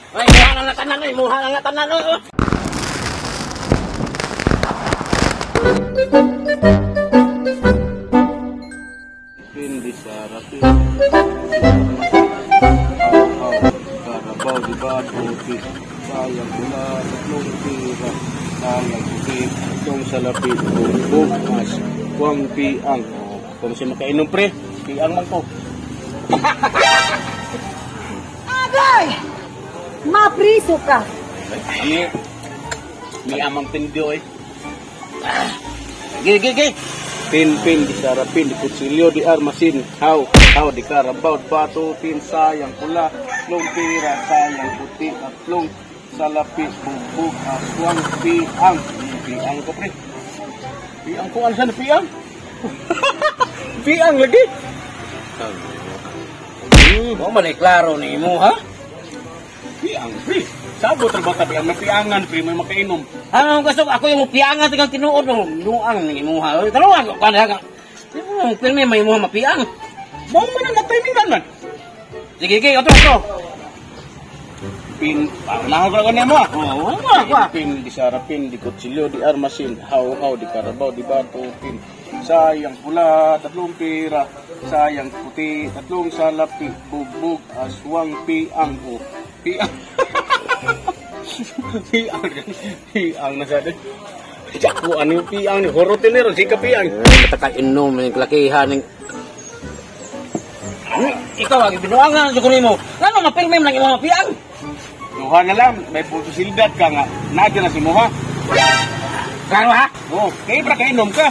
Ay, muha na tanan, ay, muha na tanan. Pindi sa rapin. Karabaw di ba puti. Sayang pula, tatlong tira. Sayang puti, tatlong salapi. Bumbog mas, kuwang piang. Kung siya makainom pre, piang man ko. Agay! Mapriso ka! Ani, may amang pindo eh. Gi, gi, gi. Pin, pin, di sarapin, di kutsilyo, di armasin. Haw, haw, di karabaw, bato, pin, sayang pula, tatlong tira, sayang puti, tatlong salapi, bugbog, aswang, piang. Piang ko, pre. Piang ko, ano saan piang? Piang lagi. Mo man klaro ni mo ha? Piang, pre. Sabot ra ba ka piang? May piangan, pre, may makainom. Ang gusto ako yung piangan tagang tinuod mo, nuang ni mo ha. Taluan ko kada ka. Di mo pirmi may mo mapiang. Mao man ang natimingan man. Sige, sige, otro, otro. Pin, nahog ra ko nimo ah. Oo, oh, Pin, di sarapin, di kutsilyo, di armasin, haw haw, di karabaw, di bato, pin. Sayang pula, tatlong pira, sayang puti, tatlong salapi, bugbog, aswang, piang, o. Piang. Piang. Piang na sa Tsako, ano yung piang ni? Horotin ni ron, sika piang. Mataka inom, yung kalakihan. Ikaw, ang binuangan, siguro mo. Ngano, mapilmim lang imong piang. Duha na lang, may pultosildat ka nga. Nadia na si Muha. Klaro ha? Oh, kaya pra kainom ka.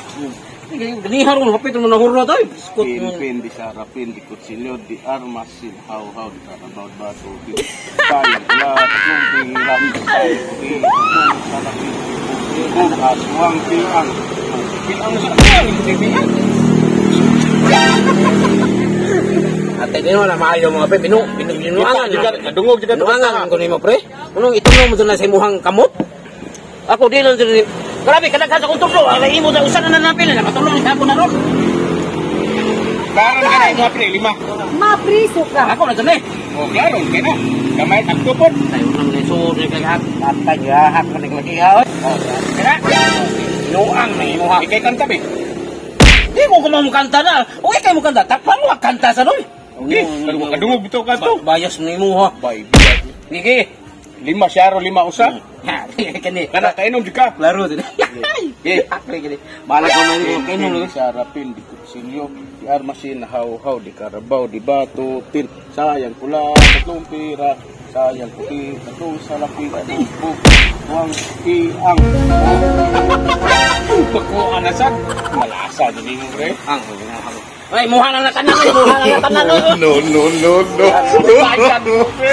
Ganihan ko, mapit mo na hurot ay. Biskot Pin, mo. pin, di sarapin, di kutsilyo, di armasin, haw, haw, di karabaw, bato, di sayang pula, tatlong pira, sayang puti, tatlong salapi, bugbog, aswang, piang. Piang sa piang, hindi piang. Ate, di na maayo mga pre, binuangan. Kadungog, di ka Binuangan ko nimo pre. Unong itunong mo na sa imuhang kamot. Ako di lang din. Grabe kadaghan sa akong tudlo. Ang imo sa usa na napil, nakatulong sa ako na ron. Klaro na ka na imo pre, lima. Mapriso ka! Ako na dun eh. Oh, klaro, kaya na. Gamay, tagtupod. Tayo nang lisod ni kay hak. Tatay gahak ka ni kalakiha. Oy. Oh, kaya na. Binuang na imuha. Ikay kanta, be. Di mo ko kanta na. Okay kay mo kanta. Takpan mo kanta sa doon. Okay, pero kadungog bitaw ka to. Bayos na imuha. Bay, biya. Gigi. Lima syaro, lima usa. Ha, kani. Kana kainom di ka. Klaro din. Eh. Akre kini. Balag ko man mo kainom Pin, sarapin, di kutsilyo, di armasin, haw-haw, di karabaw, di bato, pin, sayang pula, tatlong pira, sayang puti, tatlong salapi, bugbog, huwang piang. Pakuha na sad. Malasa din mo, pre. Ang ay, muha na tanan, muha na tanan. No, no, no, no. Bayad mo, pre.